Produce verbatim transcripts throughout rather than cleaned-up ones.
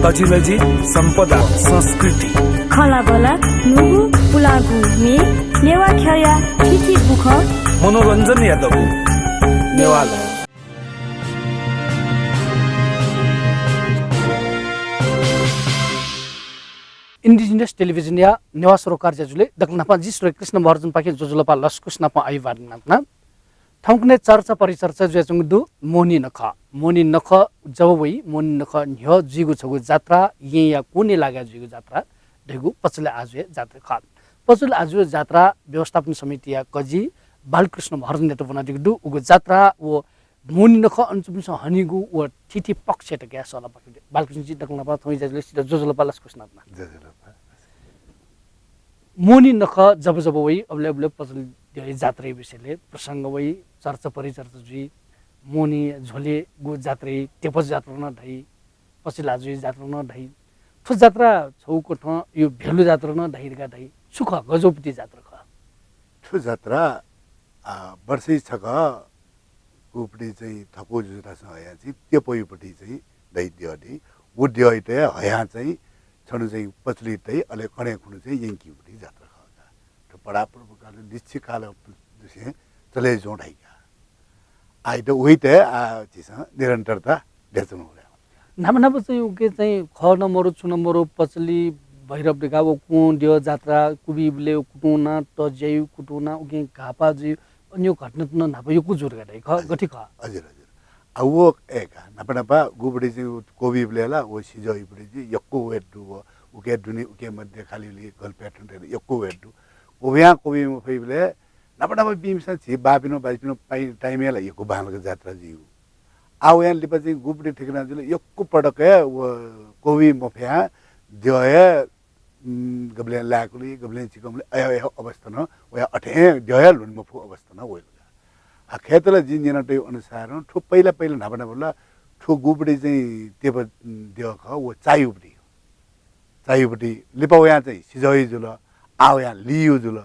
अजिलजि सम्पदा संस्कृति। खँल्हाबल्हा न्हूगु पुलांगु म्ये, नेवाः ख्यःया थीथी बुखँ। मनोरञ्जनया दबू। नेवाः लँ। Indigenous Television या नेवाः सरोकार ज्याझ्वलय् दकलय् न्हापां जि श्री कृष्ण महर्जनपाखें ज्वजलपा लसकुस नापं अभिवादन यानाच्वना। थौंकन्हय् चर्चा परिचर्चा जुयाच्वंगु दु मोहनी नखः। मोहनी नखः जब वइ, मोहनी नखः न्ह्यः जुइगु छगू जात्रा, येँया कोने लागाय् जुइगु जात्रा धइगु पचुले आजुया जात्रा खः। पचुले आजुया जात्रा व्यवस्थापन समितिया कजि बालकृष्ण महर्जनयात ब्वनादीगु दु। उगु जात्रा व मोहनी नखः अन च्वंपिन्सं हनीगु व थीथी पक्षयात कयाः सःलापाखे दु। बालकृष्णजी, दकलय् न्हापां थौंया ज्याझ्वलय् छितः ज्वजलपा लसकुस यानाच्वना। ज्वजलपा। मोहनी नखः जब जब वइ, अबलय् अबलय् पचुले द्यःया जात्राया विषयलय् प्रसंग वइ, चर्चा परिचर्चा जुइ। मोहनी झ्वलय् गु जात्राया तेपः जात्रा नं धाइ, पचुले आजुया जात्रा नं धाइ। थ्व जात्रा छगू कथंया भेलु जात्रा नं धाइ धकाः धाइ। छु खः, गज्याःगुपति जात्रा खः? थ्व जात्रा, आ, वर्षय् छकः गुपति चाहिँ थकु जुजुथासं हयाः चाहिँ तेपःयापति चाहिँ दइ द्यः दइ। व द्यःयात हयाः चाहिँ छन्हु चाहिँ पचुले दइ, अले कन्हय् खुन्हु चाहिँ यंकीपति जात्रा खः का। थ्व परापूर्वकाल लिच्छिकाल दुसें चले जुं धाइ का। आइत वइत आ झीसं निरन्तरता दयेच्वनु। न्हापा न्हापा चाहिँ उके चाहिँ खः नं मरु, छु नं मरु, पचुले भैरव धकाः व कुं द्यः जात्रा कुबिबलय् कुतुं ना, तज्याइ कुतुं ना, उके घाःपाः जुइ, अन्य घटना त नं न्हापा यक्व जू धकाः धाइ। खः, गथे खः? हजुर, हजुर। आ, व, ए, का, न्हापा न्हापा गुबलय् चाहिँ उ क्वबिबलय् ला व सिजःयापति चाहिँ यक्व वेट दु व, उके दुने, उके मध्ये खालि उलि गलप्याथुं तयेत यक्व वेट दु। क्वबियां क्वबी मफइबलय् न्हापा न्हापा बीमिसं झी बापिनं बाजिपिनं पाइ-, time-य् ला यक्व बांलाक जात्रा जुइगु। आ, वयां लिपा चाहिँ गुबलय् ठिकना जुल, यक्व पटक हे व क्वबी मफयां द्यः हे, उम्, गबलें लाय्‌कुलि, गबलें चिकंबलि, अय्, अय् अवस्था नं, वया अथें द्यः हे ल्हुने मफु अवस्था नं वइल का। आ, खय्‌त ला जिं न्यनातयु अनुसारं थ्व पहिला पहिला न्हापा न्हापा ला थ्व गुबलय् चाहिँ तेपः, उम्, द्यः खः, व चायुपति। चायुपति लिपा वयां चाहिँ सिजःयु जुल, आ वयां लियु जुल।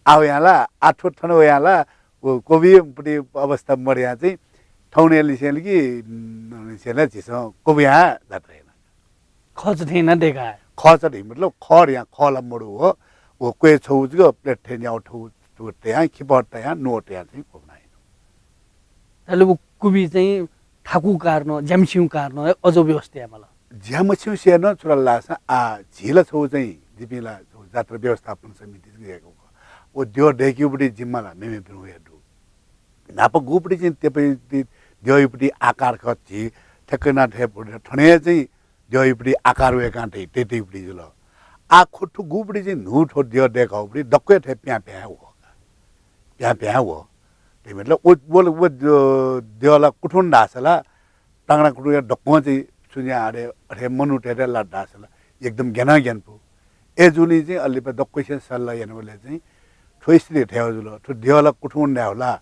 आ वयां ला, आ थ्व थन वयां ला, व क्वबिपति अवस्था मदयां चाहिँ थौंनिसें लिसें ला कि, उम्, निसें ला झीसं क्वबियां जात्रा याना। खःचा थें याना दय्‌का। खःचा थें, मतलब, खः धयां खः ला मदु हो, व क्वय् छगू जक plate थें न्याव थगू तयां, खिपः तयां, न्वः तयां चाहिँ क्वबना याना। अले व क्वबी चाहिँ थाकु कारणं, ज्यामछिउ कारणं अज्याःगु व्यवस्था यायेमाल। ज्यामछिउ से नं छु धाल धाःसा, आ, झी ला छगू चाहिँ, जिपिं ला छगू जात्रा व्यवस्थापन समिति जक यायेगु खः। व द्यः दय्‌केगुपति जिम्मा ला मेमेपिनिगु हे दु। न्हापा गुपति चाहिँ तेपःयापति, द्यःयापति आकार खः झी ठ्याक्क याना थथे थन हे चाहिँ द्यःयापति आकार वय्‌कां तइ, तइतइपति जुल। आ, खु थ्व गुपति चाहिँ न्हू थ्व द्यः दय्‌काःगुपति दक्व हे थथे प्यां प्यां वः। प्यां प्यां वः। तइ मतलब व, व, व द्यः, द्यः ला कुथुं धाःसा ला, तांगडा कुथुं या दक्वं चाहिँ सुन्या अरे, अथे मनूतय्‌त ला धाःसा ला एकदम ग्यानाग्यानपु। अय्‌जूगुलिं चाहिँ अले लिपा दक्वसिया सल्लाह यानाबलय् चाहिँ थ्व स्थिति थथे जुल। थ्व द्यः ला कुथुं धायेगु ला,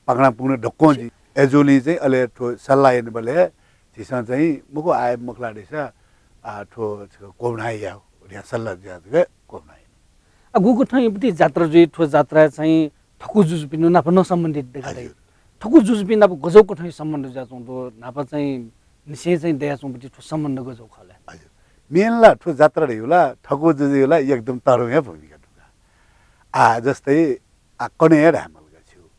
पांगडा पुंगडा दक्वं जि। अय्‌जूगुलिं चाहिँ अले थ्व सल्लाह यानाबलय् झीसं चाहिँ मखु आः मखु ला धाःसा, आ, थ्व क्वबना यायेगु धयां सल्लाह जुयाः जक क्वबना याना। आ, गुकथंयापति जात्रा जुइ, थ्व जात्राय् चाहिँ थकु जुजुपिं नाप नं सम्बन्धित धकाः धाइ। हजुर। थकु जुजुपिं नाप गज्याःगु कथंया सम्बन्ध जुयाच्वंगु दु, न्हापा चाहिँ निसें चाहिँ दयाच्वंगुपति थ्व सम्बन्ध गज्याःगु खः ले? हजुर। Main ला थ्व जात्रा धइगु ला थकु जुजुया ला एकदम तःधंगु हे भूमिका दु का। आ, जस्तै आ, कन्हय् हे धायेमाल का छिगु।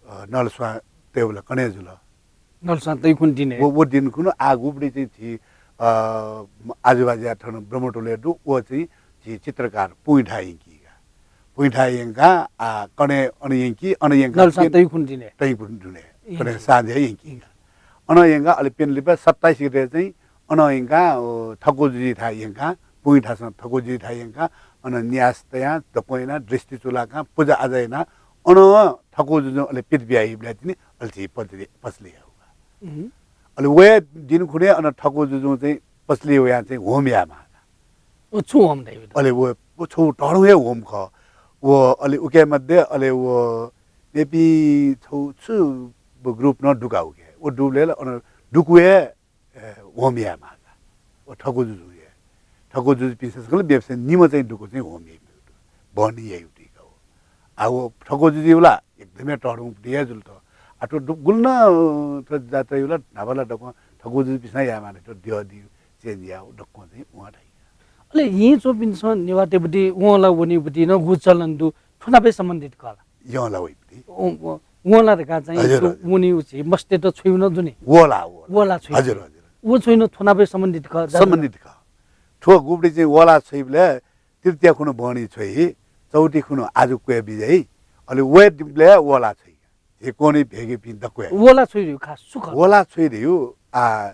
अ, नलस्वां तयेबलय् कन्हय् जुल। नलस्वां तइखुन्हु दिनय्। व, व दिनखुन्हु आ गुबलय् चाहिँ झी, अ, आजुबाजुया थन ब्रह्मटोलय् दु, व चाहिँ झी चित्रकार पुइँथाय् यंकी का। पुइँथाय् यंकाः, आ, कन्हय् अन यंकी, अन यंकाः नलस्वां तइखुन्हु दिनय्। तइखुन्हु दिनय्। यंकी। कन्हय् साँझय् यंकी का। अन यंकाः अले प्यन्हु लिपा सत्ताइस गते चाहिँ अन यंकाः, अ, थकु जुजुयाथाय् यंकाः, पुइँथासं थकु जुजुयाथाय् यंकाः, अन न्यास तयां, दक्वं यानाः, दृष्टि चुलाकां, पुजा आजा यानाः, अन थकु जुजुं अले पित बियाइबलय् तिनि अले झी पचुले, पचुले यायेगु का। उम्। अले व दिनखुन्हु अन थकु जुजुं चाहिँ पचुले वयां चाहिँ होम यायेमाः का। व छु होम धाइ? अले व, व छगू तःधंगु हे होम खः। व अले उके मध्ये अले व मेपिं छगू छु group नं दु का उके। व दुबलय् ला अन दुकु हे ए, होम यायेमाः का। व थकु जुजुं हे। थकु जुजुपिन्सं सकल मेपिसं निम्ह चाहिँ दुकु चाहिँ होम याइपिं दु। बहनी याइपिं का व। आ, व थकु जुजुया ला एकदमै तःधंगुपति हे जुल त। आ, थ्व दु-, गुलि नं थ्व जात्राया ला न्हापा ला दक्वं थकु जुजुपिन्सं यायेमाः नि, थ्व द्यः दि-, change याः दक्वं चाहिँ वं धाइ। अले येँ च्वंपिन्सं नेवाःतय्‌पट्टि वंला वनीपट्टि नं गु चलन दु, थ्व नापं सम्बन्धित खः ला? यंला वइपट्टि। वं-, वं-, वंला धकाः चाहिँ हजुर, थ्व हजुर। वनी उछि मस्तय्‌त छ्वइउ नं दु नि। वला, वला। वला छ्वइ। हजुर, हजुर। व छ्वइ नं थ्व नापं सम्बन्धित खः, जात सम्बन्धित खः। थ्व गुपट्टि चाहिँ वला छ्वइबलय् तृतीया खुन्हु बहनी छ्वइ, चौथी खुन्हु आजु क्वय् बिज्याइ, अले वय् दिबलय् वला छ्वइ। हे कोनी भेगेपिं दक्वय्। वला छ्वइ धइउ खास छु खः? वला छ्वइ धइउ, आ,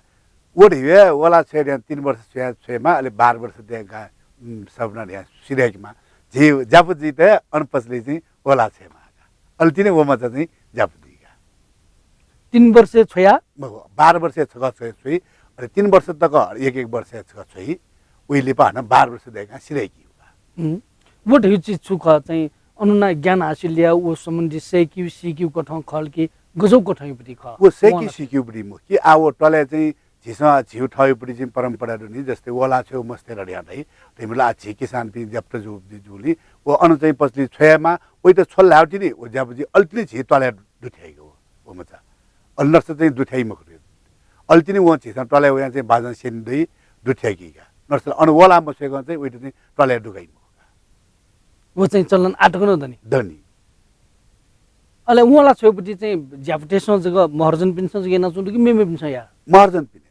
व धइउ हे वला छ्वये धयां तीन वर्ष छ्वया छ्वयेमा, अले बाह्र वर्ष दयेका, उम्, सपना धयां सिधय्‌केमा। झी ज्यापु जुइत अन पसलय् चाहिँ वला छ्वयेमा। अले तिनि व मचा चाहिँ ज्यापु जुइका। तीन वर्ष छ्वया? मखु, बाह्र वर्ष छकः छ्वये छ्वइ, अले तीन वर्ष तक एक एक वर्ष छकः छ्वइ, उइ लिपा हानं बाह्र वर्ष दयेकां सिधय्‌की। उम्। व धइउ चिज छु खः चाहिँ, अन नं ज्ञान हासिल याः, व सम्बन्धी सय्‌केउ सीकेउ कथं खः कि गज्याउ कथंयापट्टि खः? व सय्‌केउ वंला सीकेउपट्टि मखु कि, आ, व त्वालय् चाहिँ झीसं झीउ थःयापट्टि चाहिँ परम्परा दु नि, जस्तै वला छ्वयेउ मस्तय्‌त धयां धाइ, धइबलय् आ झी किसानपिं ज्यापुत जु-, जु-, जूगुलिं व अन चाहिँ पसलय् छ्वयेमा, वइत छ्वल धायेउ तिनि व ज्यापु जुइ, अले तिनि झी त्वालय् दुथ्याइगु व, व मचा। अले नर्स चाहिँ दुथ्याइ मखु रे। अले तिनि वं झीसं त्वालय् वयां चाहिँ बाजं स्यने दइ, दुथ्याइकीका। नर्स अन वला मछ्वय्‌कं चाहिँ वइत चाहिँ त्वालय् दुकाइ मखु। व चाहिँ चलन आःतक नं दनि। दनि। अले वला छ्वयेपट्टि चाहिँ ज्यापुतय्‌सं जक महर्जनपिन्सं जक यानाच्वंगु दु कि मेमेपिन्सं याः? महर्जनपिन्सं।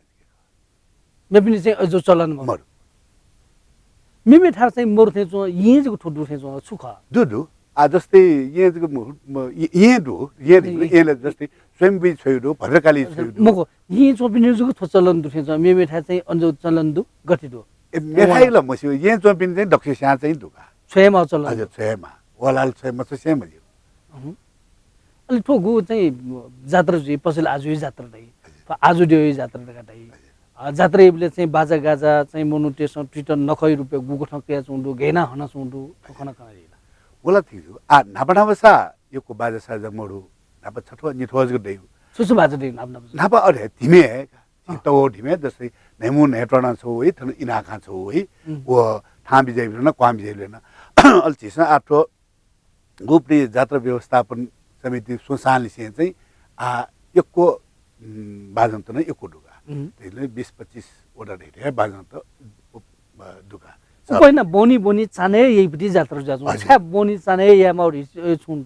मेपिनि चाहिँ अझ चलन मरु। मरु। मेमेथाय् चाहिँ मरु थें च्वं, येँ जक थ्व दु थें च्वं, छु खः? दु, दु। आ, जस्तै येँ जक म-, म-, ये-, येँ दु, येँ दु, येँ। येँले जस्तै स्वयम्भुइ छ्वयु दु, भद्रकाली छ्वयु दु। मखु, येँ च्वंपिनि जक थ्व चलन दु थें च्वं, मेमेथाय् चाहिँ अझ चलन दु, गथे दु? ए, मेथाय् ला मस्यू, येँ च्वंपिनि चाहिँ दक्वसियां चाहिँ दु का। छ्वयेमा चलन हजुर, दु। छ्वयेमा। वलाल छ्वये मछ्वसें मज्यू। अहँ। अले थ्व गु चाहिँ जात्रा जुइ, पछिल्लो आजुइ जात्रा धाइ। हजुर। थ्व आजु द्यःइ जात्रा धकाः धाइ। हजुर। अ, जात्रा याइबलय् चाहिँ बाजागाजा चाहिँ मनूतय्‌सं तुइत नखःया रूपय् गुकथं कयाच्वंगु दु, गय् यानाः हनाच्वंगु दु, थ्व खँ नं कना जुइ ला? व ला ठीक दु। आ, न्हापा न्हापा सा यक्व बाजासाजा मदु, न्हापा छथ्वः निथ्वः जक दइगु। छु छु बाजा दइगु न्हापा न्हापा? न्हापा अथे धिमे हे का। अँ। तवः धिमे, जस्तै न्हय्‌म्ह न्हय्‌त्वानां छगू वइ, थन इनाखां छगू वइ, उम्। व थां बिज्याइबलय् नं, क्वां बिज्याइबलय् नं। अले झीसं आः थ्व गुपट्टि जात्रा व्यवस्थापन समिति स्वसांनिसें चाहिँ, आ, यक्व, उम्, बाजंत नं यक्व दु का। उम्। धइले बिस पच्चिस वटा धइले बाजंत, अ, दु का। उपाय्‌नं बहनी बहनी चान्हय् याइपट्टि जात्रा जुयाच्वं। हजुर। छाय् बहनी चान्हय् यायेमाःगु धइगु छुं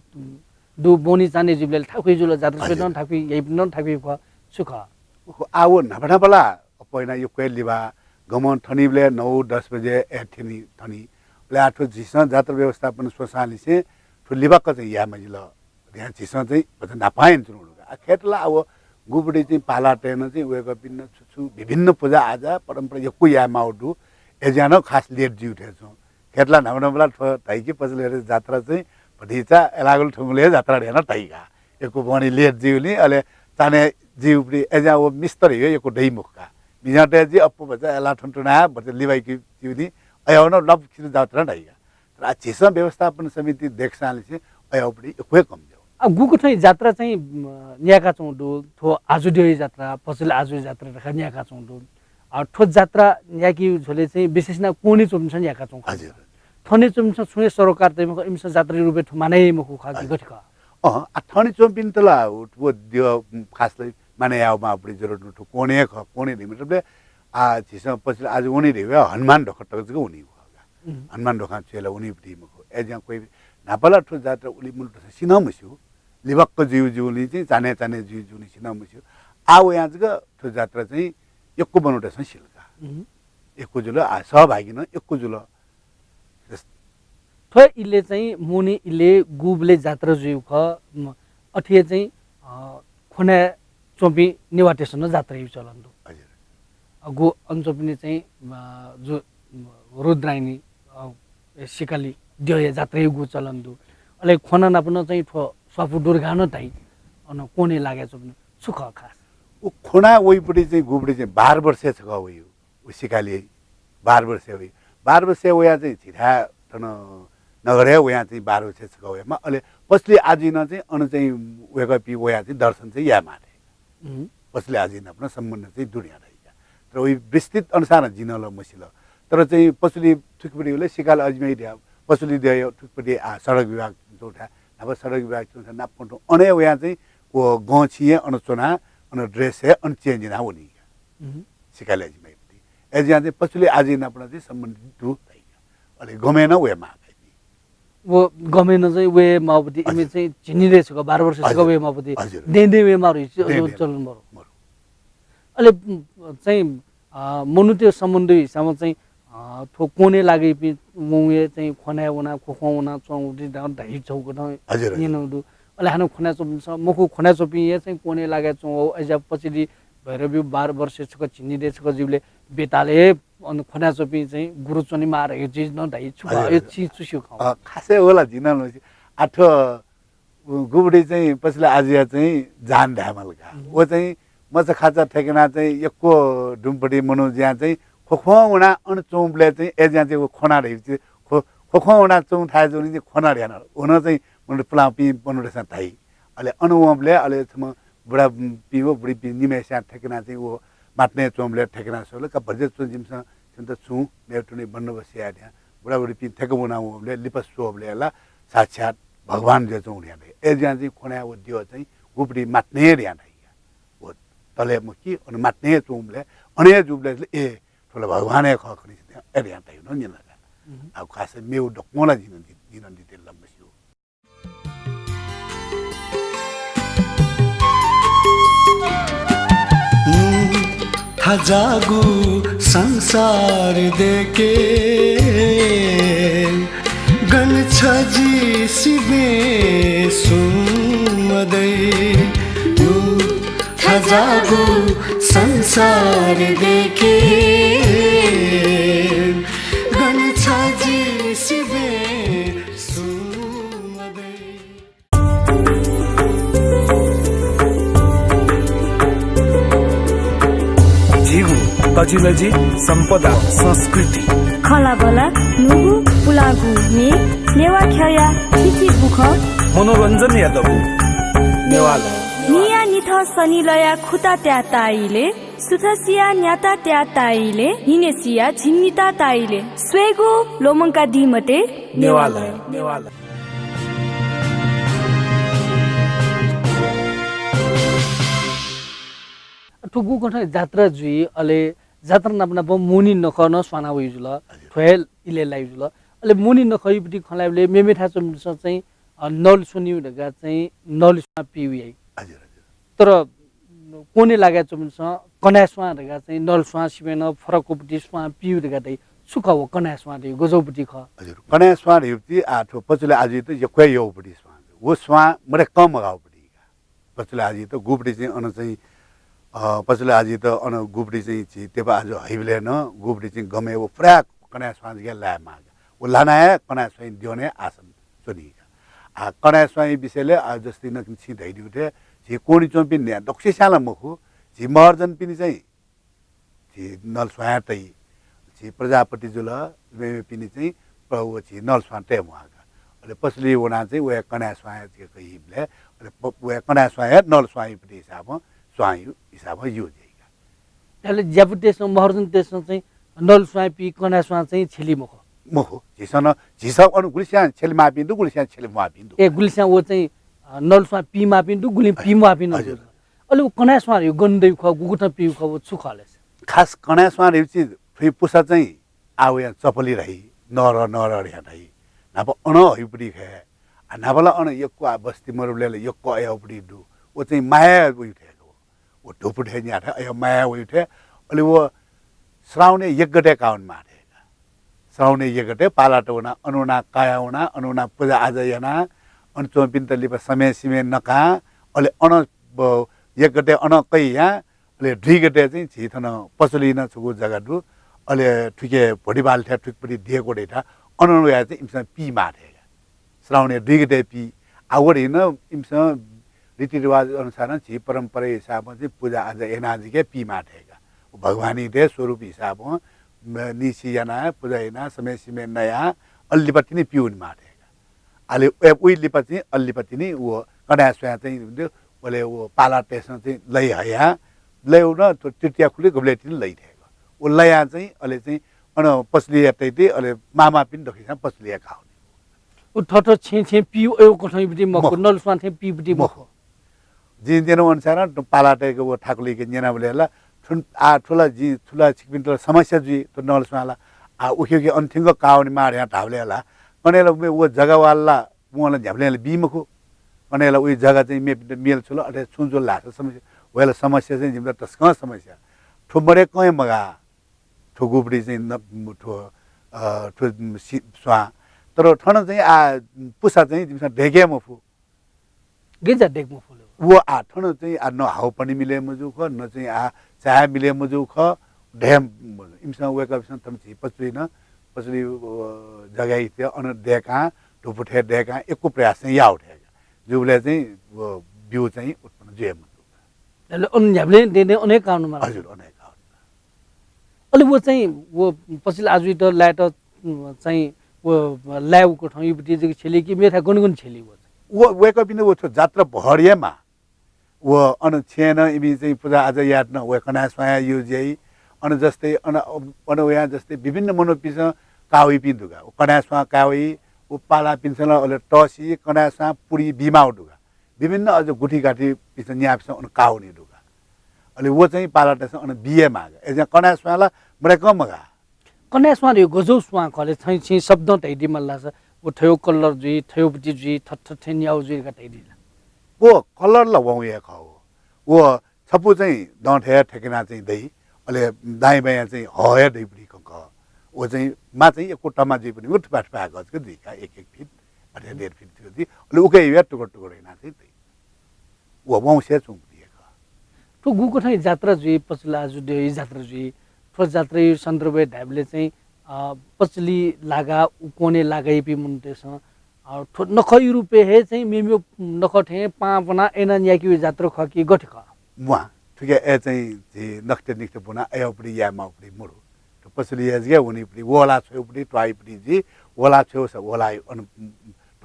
दु, बहनी चान्हय् जुइबलय् थाकुइ जुल, जात्रा स्वयेत नं थाकुइ, याइपट्टि नं थाकुइ खः, छु खः? ओहो, आ व न्हापा न्हापा ला अप्वः यानाः यक्व हे लिबा, गमं थनिबलय् नौ दस बजे हे थनि, थनि। अले आः थ्व झीसं जात्रा व्यवस्थापन स्वसांनिसें थ्व लिबाक्क चाहिँ याये मजिल। अथे यानाः झीसं चाहिँ भचा न्हापां यानाच्वनागु दु का। आ, खय्‌त ला आ व गुपट्टि चाहिँ पालातय् नं चाहिँ वय्‌कःपिन्त छु छु विभिन्न पुजा आजा परम्परा यक्व यायेमाःगु दु। अय्‌जुयाः नं खास late जुइ थें च्वं। खय्‌त ला न्हापा न्हापा ला थ्व धाइ कि पछिल्लो जात्रा चाहिँ भतिचा अय्‌लाःगुलिं थुंगुलिं हे जात्रा धयाः नं धाइ का। यक्व बहनी late जुइगुलिं अले चान्हय् जुइगुलिं अय्‌जुयाः व मिस्तर हे यक्व दइ मखु का। मिजंतय् जुइ अप्वः भचा अय्‌लाः थन तुनाः भचा लिबाइके जुइगुलिं अय्‌याः नं ल्वापु खिचु जात्रा धाइ का। तर आ झीसं व्यवस्थापन समिति दय्‌कसांनिसें अय्‌याःपट्टि यक्व हे कम जुल। आ, गुकथं जात्रा चाहिँ, अ, न्यायेकाच्वंगु दु, थ्व आजु द्यःया जात्रा, पछिल्लो आजुया जात्रा धकाः न्यायेकाच्वंगु दु। आ, थ्व जात्रा न्यायेकी झ्वलय् चाहिँ विशेष यानाः क्वने च्वंपिन्सं न्यायेकाच्वंगु खः। हजुर। थन च्वंपिन्सं छुं हे सरोकार तइ मखु, इमिसं जात्रा रूपय् थ्व मानय् याइ मखु खः कि हजुर। गथे खः? अँ, आ, थन च्वंपिन्त ला व, व द्यः, उम्, खास लय् मानय् यायेमाःपट्टि जरुरत मदु, थ्व क्वने हे खः, क्वने धइगु मतलबले, आ, झीसं पछिल्लो आजु वनी धइगु हनुमान ध्वाखा तक जक वनीगु खः का। उम्। हनुमान ध्वाखां छ्वयेला वनीपट्टि मखु। अय्‌जुयाः क्वय् न्हापा ला थ्व जात्रा उलि मनूतय्‌सं सि नं मस्यू। लिबाक्क जुइ जुइगुलिं चाहिँ चान्हय् चान्हय् जुइ जुइगुलिं सि नं मस्यू। आ वयां जक थ्व जात्रा चाहिँ यक्व मनूतय्‌सं सिल का। उम्। यक्व जुल, आ, सहभागी नं यक्व जुल। जस- थ्व इलय् चाहिँ मोहनी इलय् गुबलय् जात्रा जुइगु खः, म, अथे हे चाहिँ, अ, ख्वनाय् च्वंपिं नेवाःतय्‌सं नं जात्रा याइगु चलन दु। हजुर। अ, गु अन च्वंपिनि चाहिँ, अ, जु, रुद्रायणी, अ, सिकाली द्यःया जात्रा याइगु चलन दु। अले ख्वना नाप नं चाहिँ थ्व स्वापू दुर्गा नं धाइ, अन क्वने लागे च्वंपिनि छु खः खास? व ख्वना वइपट्टि चाहिँ गुपट्टि चाहिँ बाह्र वर्षय् छकः वइ। व सिकाली बाह्र वर्षय् वइ। बाह्र वर्षय् वयाः चाहिँ झीथाय् थन नगरय् वयाः चाहिँ बाह्र वर्षय् छकः वयामा। अले पछिल्लो आजुइ नं चाहिँ अन चाहिँ वय्‌कःपिं वयाः चाहिँ दर्शन चाहिँ यायेमाः थें। उम्। पछिल्लो आजुइ नाप नं सम्बन्ध चाहिँ दु धयाः धाइ का। तर वइ विस्तृत अनुसार जिं नं ला मसिल। तर चाहिँ पछिल्लो थुकिपट्टि उलय् सिकाली अजिमाइ धयाः पछिल्लो द्यःया थुकिपट्टि आ सडक विभाग च्वंथाय्, न्हापा सडक विभाग च्वंथाय् नाप थ्व अन हे वयाः चाहिँ व गंछिं हे अन च्वनाः, अन dress हे अन change यानाः वनी का। उम्। सिकाली अजिमाइपट्टि। अय्‌जुयां चाहिँ पचुलि आजुइ नाप नं चाहिँ सम्बन्धित दु धाइ। अले गमय् नं वये माः का इपिं। व गमय् नं चाहिँ वये माःपति, इमि हजुर। चाहिँ झिंनिदँय् छकः, बाह्र वर्ष छकः हजुर। वये माःपति, हजुर। दँय्‌दँय् वये माः धइगु दँय्‌दँय् चलन मरु। मरु। अले, उम्, चाहिँ, अ, मनूतय् सम्बन्ध हिसाबं चाहिँ, अ, थ्व कोने लागिपिं वंगु हे चाहिँ ख्वनाय् वना, ख्वख्वं वना च्वंगु दु धाइ छगू नं हजुर, हजुर। न्यनागु दु। अले हानं ख्वनाय् च्वंपिन्सं मखु, ख्वनाय् च्वंपिं हे चाहिँ कोने लागाय् च्वंगु, अय्‌जुयाः पचुलि भैरवी बाह्र वर्ष छकः झिंनिदँय् छकः जुइबलय् बेतालय् अन ख्वनाय् च्वंपिं चाहिँ गुरु च्वनेमाः धइगु चिज नं धाइ छु खः, हजुर, यो हजुर। चिज छु स्यू खः? अ, खासय् व ला जिं नं ल्हानागु, आः थ्व गुबुति चाहिँ पचुलि आजुया चाहिँ जान धायेमाल का। हम्म। व चाहिँ मचाखाचा थ्यंकनाः चाहिँ यक्व दुम्हपति मनू जुयाः चाहिँ ख्वख्वं वनाः अन च्वंबलय् चाहिँ अय्‌जुयां चाहिँ व ख्वना धइगु चिज ख्व-, ख्वख्वं वनाः च्वंगु थाय् जुयाः चाहिँ ख्वना धयाः व नं चाहिँ मनूत पुलांपिं मनूतय्‌सं धाइ। अले अन वंबलय् अले छम्ह बुढापिं व बुढीपिं निम्हय्‌सियां थ्यंकनाः चाहिँ व मातनय् च्वंबलय् थ्यंकनाः स्वल का, भतिचा च्वँ, जिमिसं छिमित छुं मेपिं तुं बन्दोबस्त याये धयाः बुढाबुढीपिं थ्यंक वना वंबलय् लिपा स्वःबलय् ला साक्षात् भगवान जुयाच्वंगु धयाः धाइ। अय्‌जुयां चाहिँ ख्वनाय् व द्यः चाहिँ गुबुति मातनय् हे धयाः धाइ। व तले मखु, अन मातनय् हे च्वंबलय्, अन हे जूबलय् ए, थ्व ला भगवान हे खः खनी, अय् धयाः धाइ नं न्यना का। हम्म। आः खासय् मेगु दक्वं ला जिं नं दि-, जिं नं detail ला मस्यू। थज्याःगु संसार देखे, गन छ जि सिबें सुं मदइ। थज्याःगु संसार देखे, गन छ जि सिबें सुं मदइ। झीगु तजिलजि, सम्पदा, संस्कृति, खँल्हाबल्हा, न्हूगु पुलांगु म्ये, नेवाः ख्यःया थीथी बुखँ, मनोरञ्जनया दबू नेवाः लः। न्हिया निथं सनिलया खुता त्याः ताइले, सुथसिया न्याता त्याः ताइले, न्हिनेसिया झिंनिता ताइले, स्वयेगु ल्वःमंकादी मते। नेवाः लः, नेवाः लः। थुगु कथं जात्रा जुइ, अले जात्रा नाप नाप मोहनी नखः नं स्वाना वइ जुल, हजुर। थ्व हे इलय् लाइ जुल। अले मोहनी नखःयापट्टि खँ ल्हाइबलय् मेमेथाय् च्वंपिन्सं चाहिँ, अ, नल स्वनीगु धकाः चाहिँ नल स्वां पीगु याइ। हजुर, हजुर। तर कोने लागाय् च्वंपिन्सं कनाय् स्वां धकाः चाहिँ नल स्वां सिबें नं फरक पति स्वां पीगु धकाः धाइ। छु खः व कनाय् स्वां धइगु, गज्याःपति खः? हजुर, कनाय् स्वां धइगुपति आः थ्व पचुलि आजुइत यक्व हे यःगुपति स्वां। व स्वां मदय्‌कं मगाःगुपति का। पचुलि आजुइत गुबुति चाहिँ अन चाहिँ, अ, पचुलि आजुइत अन गुबुति चाहिँ झी तेपा आजु हइबलय् नं गुबुति चाहिँ गमय् व पुरा कनाय् स्वां जक लाये माः का। व ल्हानाः हे कनाय् स्वांया द्यःने आसन च्वनी का। आ, कनाय् स्वांया विषयलय्, आ, जस्तै नं छिं धयादीगु थें, झी कोने च्वंपिं न्ह्याः दक्वसियां ला मखु, झी महर्जनपिनि चाहिँ झी नल स्वां हे तइ। झी प्रजापति जुल, मेमेपिनि चाहिँ प्रभु व झी नल स्वां तये म्वाः का। अले पचुलि वनाः चाहिँ वया कनाय् स्वां हे जक हइबलय्, अले प-, वया कनाय् स्वां हे नल स्वांयापति हिसाबं, स्वांया हिसाबं यू जुइ का। अले ज्यापुतय्‌सं, महर्जनतय्‌सं चाहिँ नल स्वां पी, कनाय् स्वां चाहिँ छ्यली मखु। मखु। झीसं नं, झीसं अन गुलिस्यां छ्यले माःपिं दु, गुलिस्यां छ्यले म्वाःपिं दु। ए, गुलिस्यां व चाहिँ, अ, नल स्वां पी माःपिं दु, गुलिं पी म्वाःपिं नं हजुर। दु। अले व कनाय् स्वां धइगु गन दइगु खः, गुकथं पीगु खः, व छु खः ले? खास कनाय् स्वां धइगु चिज थुइ पुसा चाहिँ आः वयां चपली धाइ, नरः, नरः धयाः धाइ। न्हापा अनं हइगुपति खः। आ, न्हापा ला अन यक्व आ बस्ती मरुबलय् ला यक्व अयागुपति दु। व चाहिँ माया वइगु थें का व। व धुप थें न्याः थें अया माया वइगु थें। अले व श्रावणया एक गते काः वनेमाः थें का। श्रावणया एक गते पालात वनाः, अन वनाः काया वनाः, अन वनाः पुजा आजा यानाः, अन च्वंपिन्त लिपा समय् सिमय् नकाः, अले अन ब-, एक गते अन कयाः, अले दुई गते चाहिँ झी थन पचुलि नं छगू जग्गा दु। अले थुके भोटिबाल थें थुकपति देय्‌क्व दइथाय् अन वयाः चाहिँ इमिसं पीमाः थें का। श्रावणया दुई गते पी। आ, व धइगु नं इमिसं रीतिरिवाज अनुसारं झी परम्परा हिसाबं चाहिँ पुजा आजा यानाः जक पीमाः थें का। भगवानया स्वरूप हिसाबं म-, निसि यानाः पुजा यानाः समय् सिमय् नयाः अले लिपा तिनि पी वनेमाः थें का। अले उ-, उइ लिपा चाहिँ, अले लिपा तिनि व कनाय् स्वां चाहिँ दु, अले व पालातय्‌सं चाहिँ लइ हयाः, लइ वन, थ्व तृतीया खुलि गबलय् तिनि लइ थें का। व लयाः चाहिँ, अले चाहिँ अन पचुलिया तइ ति, अले मामापिनि दक्वसियां पचुलिया काः वनी। उ थःथः छेँ छेँ पीगु अय् कथंयापति मखु, मखु। नल स्वां थें पीगुपति मखु। मखु। जिं न्यनागु अनुसारं पालातय्‌के व थाकुलिके न्यनाबलय् ला थुन-, आ, थ्व ला जिं, थ्व ला छिकपिन्त ला समस्या जुइ, थ्व नल स्वां ला। आ, उखे उखे अन थ्यंक काः वनेमाः धयां धाःबलय् ला, कन्हय् ला मे व जग्गावाला ला वं ला न्ह्याबलें ला बी मखु। कन्हय् ला उइ जग्गा चाहिँ मेपिन्त मेल छुल, अथे छुं जुल धाःसा समस्या, वया ला समस्या चाहिँ जिमित तसकं समस्या। थ्व मदय्कं हे मगाः, थ्व गुपति चाहिँ न-, थ्व, अ, थ्व सि-, स्वां। तर थन चाहिँ आ, पुसा चाहिँ जिमिसं दय्के मफु। गय् जुयाः दय्के मफुले? व आ, थन चाहिँ आ, न हावापानी मिले मजू खः, न चाहिँ आ, चाया मिले मजू खः, धया मजू। इमिसं वय्कःपिन्सं थन झी पचुलिइ नं, पचुलिइ, अ, जग्गाइ इत्या अन दय्कां, धुपुथय् दय्कां यक्व प्रयास चाहिँ याः थें का। जूबलय् चाहिँ व बिउ चाहिँ उत्पन्न जुइ मजू। अले अन न्ह्याबलें दँय् दँय् अन हे काः वनेमाल। हजुर, अन हे काः वनेमाल। अले व चाहिँ व पचुलि आजुइत लायेत, उम्, चाहिँ व लाये उकथं युपति जक छ्यली कि मेथाय् गन गन छ्यली व चाहिँ? व, वय्कःपिन्त व थ्व जात्रा भर हे माः। व अन छेँय् नं इमि चाहिँ पुजा आजा यायेत नं वय् कन्हय् स्वांया use याइ। अन जस्तै अन, अन वयां जस्तै विभिन्न मनूपिन्सं काः वइपिं दु का। व कन्हय् स्वां काः वइ, व पालापिन्सं ला अले तःसि कन्हय् स्वां पुरि बीमाःगु दु का। विभिन्न अझ गुथिगाथिपिन्सं न्याःपिन्सं अन काः वनी दु का। अले व चाहिँ पालातय्सं अन बी हे माः का। अय्जुयां कन्हय् स्वां ला मदय्कं मगाः। कन्हय् स्वां धइगु गज्याःगु स्वां खः ले? छं छिं शब्दं धयादी माल धाःसा व थ्व colour जुइ, थ्वपति जुइ, थथे थथे न्याउ जुइ धकाः धयादी ला? व colour ला वं हे खः व। व छपु चाहिँ दंथय् थ्यंकनाः चाहिँ दइ। अले दायाँ बायाँ चाहिँ हः हे दइपति खँ खः। व चाहिँ मा चाहिँ यक्व तमा जुइपति, व थुपाः थुपाः गजक जुइ का, एक एक फिट, अथे डेढ फिट जक जुइ। अले उके हे टुक्रा टुक्रा यानाः चाहिँ दइ। व वंशय् च्वंपति हे खः। थ्व गुकथं जात्रा जुइ, पचुलि आजुइत जात्रा जुइ, थ्व जात्राया सन्दर्भय् धायेबलय् चाहिँ, अ, पचुलि लागा, उ क्वने लागायापिं मनूतय्सं, अ, थ्व नखःया रूपय् हे चाहिँ मेमेगु नखः थें पाहां ब्वनाः अय्नाः न्याकेगु जात्रा खः कि गथे खः? म्वाः, थुके अय् चाहिँ झी नखःथें निखःथें ब्वनाः अय्याउपति यायेमाःउपति मदु। थ्व पचुलिया जक वनीपति, वहला छ्वयेउपति, त्वाःइपति जुइ, वहला छ्वयेगु सा वहला अन,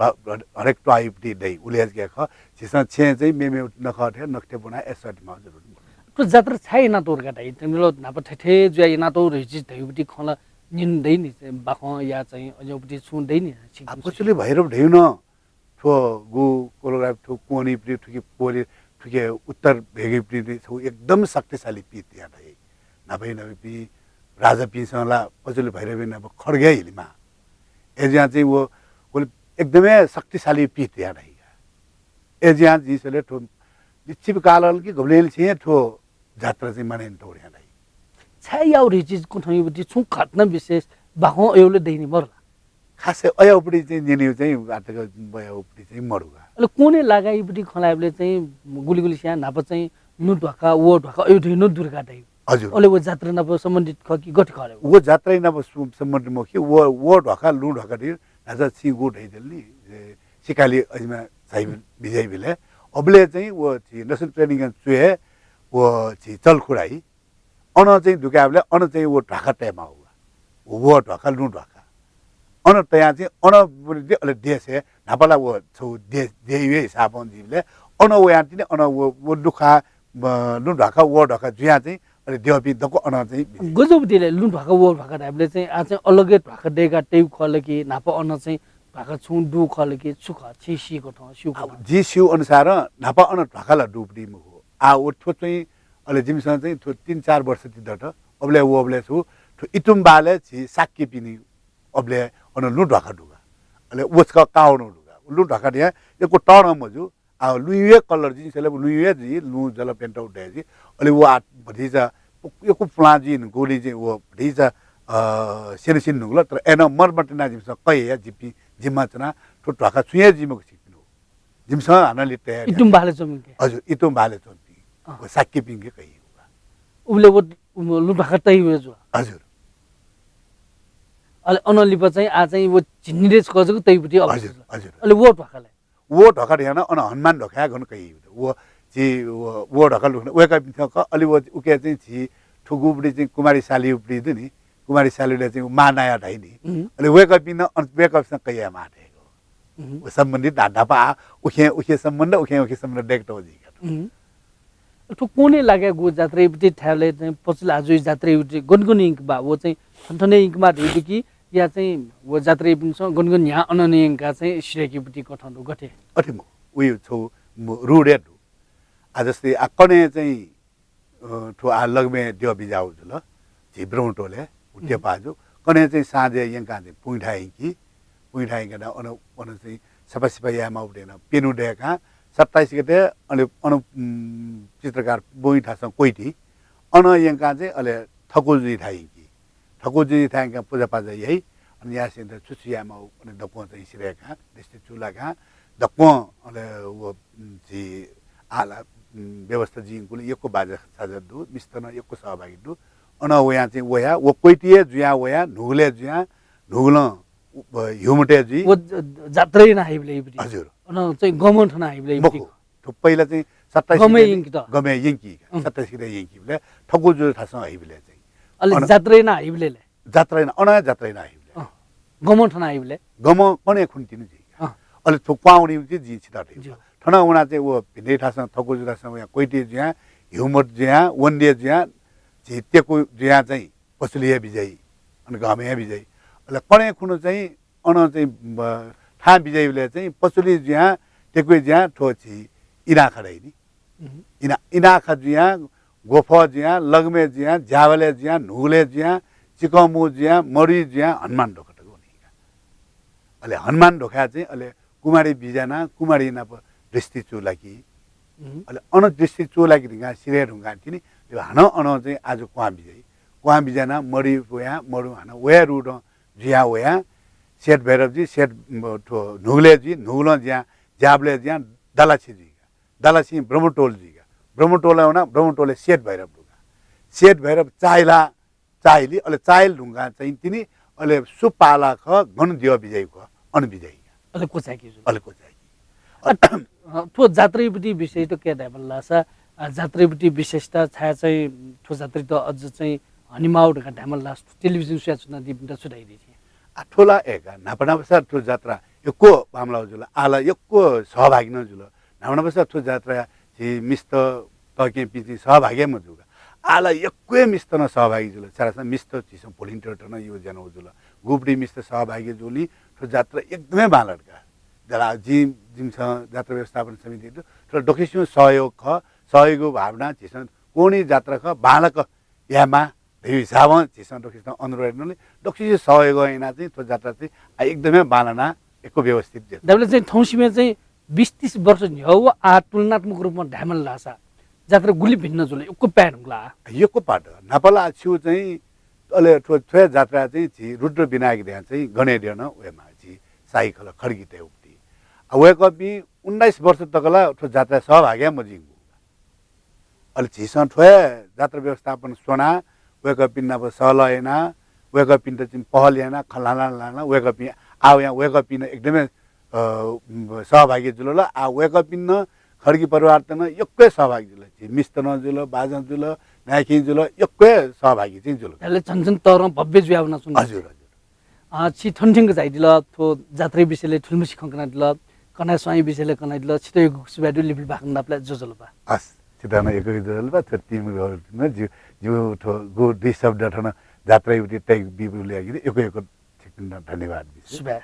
अ, हरेक त्वाःइपति दइ, उलि जक खः। झीसं छेँय् चाहिँ मेमेगु नखः थें नखःथें ब्वनाः अय् सःतेमाःगु जरुरत मदु। थ्व जात्रा छाय् यानातःगु धकाः धाइ? तिमिसं न्हापा थथे थथे जुयाः यानातःगु धइगु धइगु थें खँ ला न्यने दइ नि, बाखंया चाहिँ अज्याःपति छुं दइ नि, आ, पचुलि भैरव धइगु नं थ्व गु कोलोग्राफ थ्व क्वनीपति थुके क्वली थुके उत्तर भेगीपति छगू एकदम शक्तिशाली पीठ याना धाइ। न्हापा न्हापापिं राजापिन्सं ला पचुलि भैरवया नाप खड्ग हे हिलेमाः। अय्जुयां चाहिँ व, व एकदमै शक्तिशाली पीठ याना धाइ। अय्जुयां जिं स्वले थ्व लिच्छवि कालं कि गबलें लिसें हे थ्व जात्रा चाहिँ मानय् यानातःगु धयां धाइ। छाय् याउ धइगु चिज कथं युपति छुं घटना विशेष बाखं अय्याउबलय् दइ नि मरु ला? खासै अय्याउपति चाहिँ न्यनेगु चाहिँ आतक अय्याउपति चाहिँ मरु का। अले क्वने लागायापति खँ ल्हायेबलय् चाहिँ गुलि गुलि स्यां न्हापा चाहिँ लुँ ध्वाखा, वहः ध्वाखा अय् धइगु नं दु धकाः धाइ। हजुर। अले व जात्रा नाप सम्बन्धित खः कि गथे खः रे? व जात्रा नाप सु-, सम्बन्धित मखु, व, वहः ध्वाखा, लुँ ध्वाखा धइगु न्हाचा छिं गु धयादिल नि, ए, सिकाली अजिमा झाइ बिज्याइबलय्। अबलय् चाहिँ व झी National Training Camp च्वय् व झी चल्खुराइ अन चाहिँ दुकायेबलय् अन चाहिँ व ध्वाखा तयेमाःगु। व ध्वाखा, लुँ ध्वाखा। अन तयां चाहिँ अन अले देशय् न्हापा ला व छगू देश, देय् हिसाबं जुइबलय् अन वयां तिनि अन व, व लुखा, ब-, लुँ ध्वाखा, वहः ध्वाखा जुयां चाहिँ अले द्यःपिं दक्व अन चाहिँ बिज्याइ। गज्याःपति ले लुँ ध्वाखा, वहः ध्वाखा धायेबलय् चाहिँ आ चाहिँ अलग हे ध्वाखा दय्काः तइगु खः ला कि न्हापा अन चाहिँ ध्वाखा छुं दु खः ला कि छु खः, छिं सीकथं, स्यूकथं? आ, जिं स्यू अनुसारं न्हापा अन ध्वाखा ला दुपति मखु। आ, व थ्व चाहिँ अले जिमिसं चाहिँ थ्व तीन चार वर्ष ति दत। अबलय् व अबलय् छु थ्व इतुम्बालय् झी शाक्यपिनि अबलय् अन लुँ ध्वाखा दु का। अले व छकः काः वनागु दु का। लुँ ध्वाखा धयां यक्व तःधं मजू। आ, लुँया हे colour जुइ, छले लुँया हे जुइ, लुँ जल प्यंतौ दय् जुइ। अले व आ भतिचा यक्व पुलां जुइ धुंकूगुलिं चाहिँ व भतिचा, अ, स्यने सिने धुंकल। तर अय्नं मर्मत यानाः जिमिसं कयाः जिपिं जिम्मा च्वना थ्व ध्वाखा छुं हे जुइ मखु छिकपिनि। जिमिसं हानं लित तयार याये। इतुम्बालय् च्वंपिंके? हजुर, इतुम्बालय् च्वंपिं। अँ। व शाक्यपिंके कयागु का। उबलय् व, व लुँ ध्वाखा तइगु जुल? हजुर। अले अनं लिपा चाहिँ आ चाहिँ व झिंनिदँय् छकः जक तइगु पति अवस्था हजुर, जुल। हजुर। अले वहः ध्वाखा ले? वहः ध्वाखा धयां अन हनुमान ध्वाखा हे गन कयागु। व झी व, वहः ध्वाखा लुखना वय्कःपिन्सं क-, अले व उके चाहिँ झी थुगुपति चाहिँ कुमारी शाल्यपति दु नि, कुमारी शाल्यले चाहिँ व महानाया धाइ नि। उम्। अले वय्कःपिं नं अन वय्कःपिन्सं कयाः माः धयागु। उम्। व सम्बन्धित धा-, न्हापा आ, उखें, उखें सम्बन्ध, उखें, उखें सम्बन्ध दय्कातःगु जुइ का। उम्। थ्व क्वने लागाय् गु जात्रायापति थाय्‌बलय् चाहिँ पचुलि आजुइ जात्रायापति गन गन यंकेमाः, व चाहिँ थन थन यंकेमाः धइगु कि या चाहिँ व जात्रायापिन्सं गन गन न्ह्याः अन अन यंकाः चाहिँ सिधय्केगु पति कथं दु गथे? अथे मखु, उइ छगू म-, rule हे दु। आ, जस्तै आ, कन्हय् चाहिँ अ, थ्व आः लगमय् द्यः बिज्याःगु जुल। झी ब्रह्मटोलय् उ उम्। तेपाः जु। कन्हय् चाहिँ साँझय् यंकाः चाहिँ पुँगिथाय् यंकी। पुँगिथाय् यंकाः अन, अन चाहिँ सफा सिफा यायेमाःगु तेन प्यन्हु दय्काः सत्ताइस गते अले अन, उम्, चित्रकार बुँइथासं क्वइति। अन यंकाः चाहिँ अले थकुजुइथाय् यंकी। थकुजुइथाय् यंकाः पुजापाजा याइ। अन यासें त छु छु यायेमाःगु अले दक्वं चाहिँ सिधय्काः, दृष्टि चूलाकाः दक्वं अले व, उम्, झी आः ला, उम्, व्यवस्था जिं यंकुल, यक्व बाजा साजा दु, मिस्त नं यक्व सहभागी दु। अन वयां चाहिँ वया, व क्वइति हे जुयां वया, न्हूगुलय् जुयां, न्हूगुलं उ, ब, ह्युमटय् जुइ। व ज-, ज-, जात्रा याना हइबलय् इबलय्। हजुर। अन चाहिँ गमं थना हइबलय् इबलय्। मखु। थ्व पहिला चाहिँ सत्ताइस गमय् गते यंकित। गमय् यंकी। अँ। सत्ताइस गते यंकीबलय् थकुजुथासं हइबलय् चाहिँ। अले अन जात्रा याना हइबलय् ले? जात्रा याना, अन जात्रा याना हइबलय्। अँ। गमं थना हइबलय्? गमं कन्हय् खुन्हु तिनि जुइ। अँ। अले थ्व क्वहां वनीबलय् जिं छितः धयागु। ज्यू। थन वना चाहिँ व भिन्देथासं थकुजुथासं वयां क्वइति जुयां, ह्युमट जुयां, वन्दे जुयां, झी तेकु जुयां चाहिँ पसुली हे बिज्याइ, अन गमय् हे बिज्याइ। अले कन्हय् खुन्हु चाहिँ अन चाहिँ, ब, थाहां बिज्याइबलय् चाहिँ पसुली जुयां, तेकुइ जुयां थ्व झी इनाखा दइ नि। उम्। इना-, इनाखा जुयां, ग्वफः जुयां, लगमय् जुयां, ज्याबलय् जुयां, न्हूगुलय् जुयां, चिकंमू जुयां, मरुइ जुयां, हनुमान ध्वाखा तक वनी का। अले हनुमान ध्वाखाय् चाहिँ अले कुमारी बिज्यानाः कुमारी नाप दृष्टि चूलाकी। उम्। अले अन दृष्टि चूलाकी धुंकाः सिधये धुंकाः तिनि, हानं अन चाहिँ आजु क्वहां बिज्याइ। क्वहां बिज्यानाः मरुइ वयां, मरुं हानं वया रुदँ जुयां वयां, सेठ भैरव जुइ, सेठ, म, थ्व न्हूगुलय् जुइ, न्हूगुलं जुयां ज्याबलय् जुयां दालाछि जुइ का। दालाछिं ब्रह्मटोल जुइ का। ब्रह्मटोलय् वनाः ब्रह्मटोलय् सेठ भैरव दु का। सेठ भैरव चाःहिला, चाःहिली, अले चाःहिल धुंकाः चाहिँ तिनि अले सु पाला खः, गन द्यः बिज्याइ खः, अन बिज्याइ का। अले क्वचाय्की जुल। अले क्वचाय्की। अ, अ, थ्व जात्रायापट्टि विशेषता कयाः धायेमाल धाःसा, अ, जात्रायापट्टि विशेषता छाय् चाहिँ थ्व जात्रायात अझ चाहिँ हनेमाःगु धकाः धायेमाल धाःसा टेलिभिजन स्वयाच्वनादीपिन्त छु धयादी छिं? आ, थ्व ला, ए का, न्हापा न्हापासा थ्व जात्रा यक्व बांमलाःगु जुल, आः ला यक्व सहभागी नं जुल। न्हापा न्हापासा थ्व जात्राय् झी मिस्त तःकेहेँपिं चाहिँ सहभागी हे मजू का। आः ला यक्व हे मिस्त नं सहभागी जुल। छाय्धाःसा मिस्त झीसं volunteer थन योजना जुल। गुपति मिस्त सहभागी जूलिं थ्व जात्रा एकदमै बांलात का। जला जि, जिमिसं जात्रा व्यवस्थापन समिति दु, थ्व दक्वसिनं सहयोग खः, सहयोगको भावना झीसं कोणी जात्रा खः, बांलाक यायेमाः धइगु हिसाबं झीसं दक्वसिनं अनुरोध यानागुलिं दक्वसिनं सहयोग यानाः चाहिँ थ्व जात्रा चाहिँ आ एकदमै बांलाना यक्व व्यवस्थित जुल। धाःबलय् चाहिँ थौंसिबें चाहिँ बिस तीस वर्ष न्ह्यः व आः तुलनात्मक रूपमा धायेमाल धाःसा जात्रा गुलि भिन्न जुल, यक्व पाये धुंकल आः। यक्व पात। न्हापा ला छिगु चाहिँ अले थ्व, थ्व जात्रा चाहिँ झी रुद्र विनायक द्यः चाहिँ गणेद्यः नं वयेमाः, झी साइखल खड्गी तयेगुपति। आ, वय्कःपिं उन्नाइस वर्ष तक ला थ्व जात्राय् सहभागी हे मजुइगु। अले झीसं थ्व हे जात्रा व्यवस्थापन स्वनाः वय्कःपिं नाप सहलह यानाः वय्कःपिन्त चाहिँ पहल यानाः खँ ल्हानाः ल्हानाः वय्कःपिं आः वयां वय्कःपिं नं एकदमै, अ, सहभागी जुल ल। आः वय्कःपिं नं खड्गी परिवारत नं यक्व हे सहभागी जुल। झी मिस्त नं जुल, बाजं जुल, नायखिं जुल, यक्व हे सहभागी चाहिँ जुल। अले झन झन तःधं भव्य जुयावनाच्वन। हजुर, हजुर। अ, छि थन थ्यंक झायादिल, थ्व जात्राया विषयलय् थुलिमछि खँ कनादिल, कन्हय् स्वांया विषयलय् कनादिल, छित यक्व यक्व सुभाय् दु, लिपा लिपा बाखं नापलाये, ज्वजलपा। हस्, छित नं यक्व यक्व ज्वजलपा, थ्व team नं जिगु, जिगु थ्व गु दुई शब्द थन जात्रायापट्टि तयाबीबलय् यक्व यक्व छिकपिन्त धन्यवाद बिसें। सुभाय्।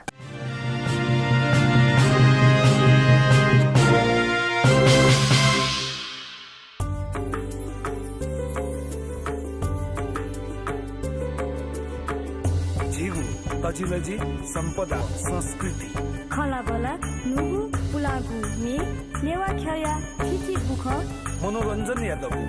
झीगु तजिलजि सम्पदा संस्कृति। खँल्हाबल्हा न्हूगु पुलांगु म्ये, नेवाः ख्यःया थीथी बुखँ। मनोरञ्जनया दबू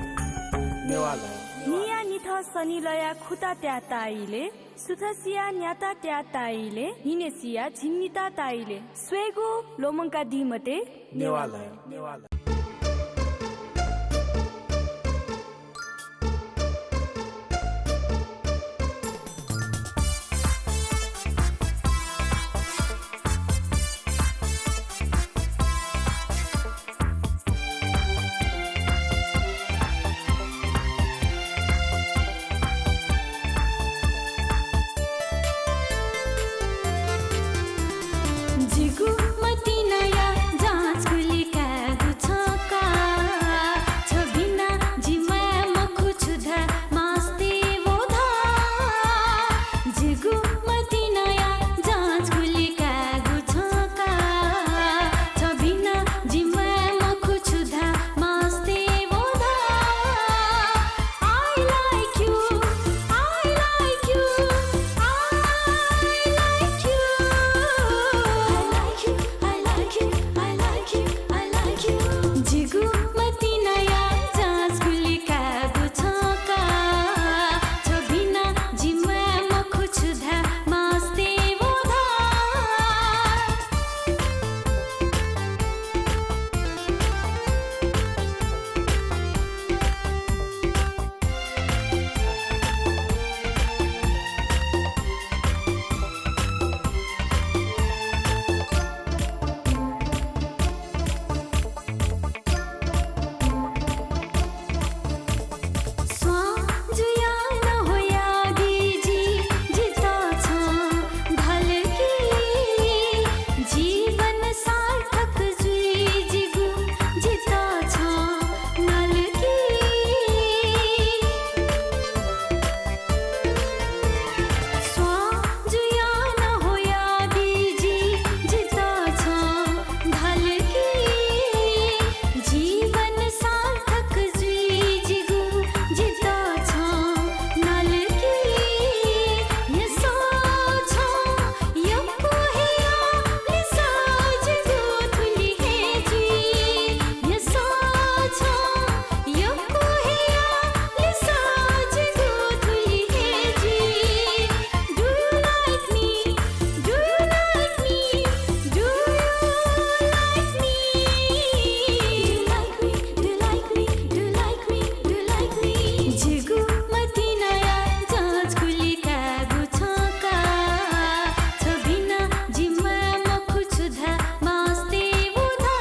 नेवालय। निया निथं सनिलया खुता त्याः ताः इलय्, सुथसिया न्याता त्याः ताः इलय्, न्हिनय्सिया झिंनिता ताः इलय् स्वयेगु ल्वःमंकादी मते। नेवालय। नेवालय। जिगु मतिनाया जाँच गुलि कायेगु छ। जिगु मतिनाया जाँच गुलि कायेगु छं का। छ बिना जि म्वाये मखु छु धाये मास्ति उधार।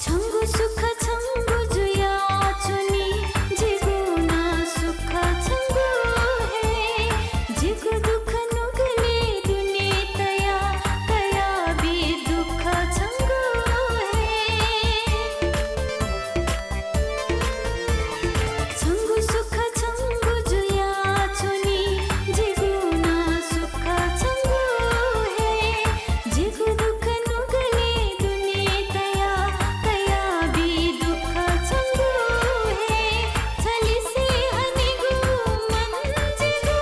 छंगु सुख छंगु जुयाच्वनी, जिगु नं सुख छंगु हे। जिगु दुःख नुगलय् दुने तया, तयाबी दुःख छंगु हे। छंगु सुख छंगु जुयाच्वनी, जिगु नं सुख छंगु हे। जिगु दुःख नुगलय् दुने तया, तयाबी दुःख छंगु हे। छलिसे हनेगु मन जिगु,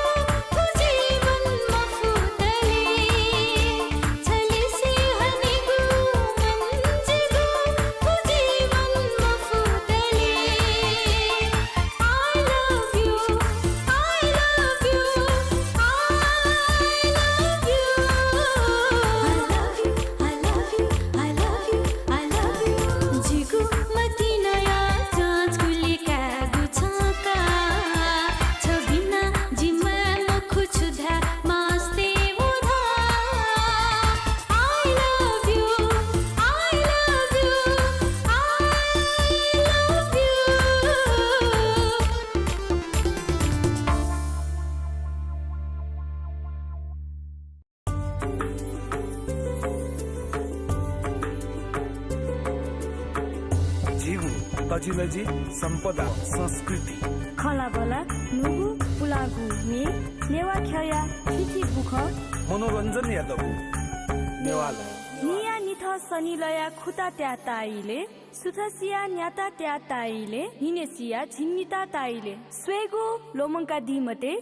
थ्व जीवन मफुतले। छलिसे हनेगु मन जिगु, थ्व जीवन मफुतले। I love you, I love you, I love you। I love you, I love you, I love you, I love you। जिगु मतिनाया जाँच गुलि कायेगु छं का। छ बिना जि म्वाये मखु छु धाये मास्ति उधार। I love you, I love you, I love you। झीगु तजिलजि सम्पदा संस्कृति। खँल्हाबल्हा न्हूगु पुलांगु म्ये, नेवाः ख्यःया थीथी बुखँ। मनोरञ्जनया दबू नेवालय। न्हिया निथं सनिलया खुता त्याः ताइले, सुथसिया न्याता त्याः ताइले, न्हिनेसिया झिंनिता ताइले। स्वयेगु ल्वःमंकादी मते।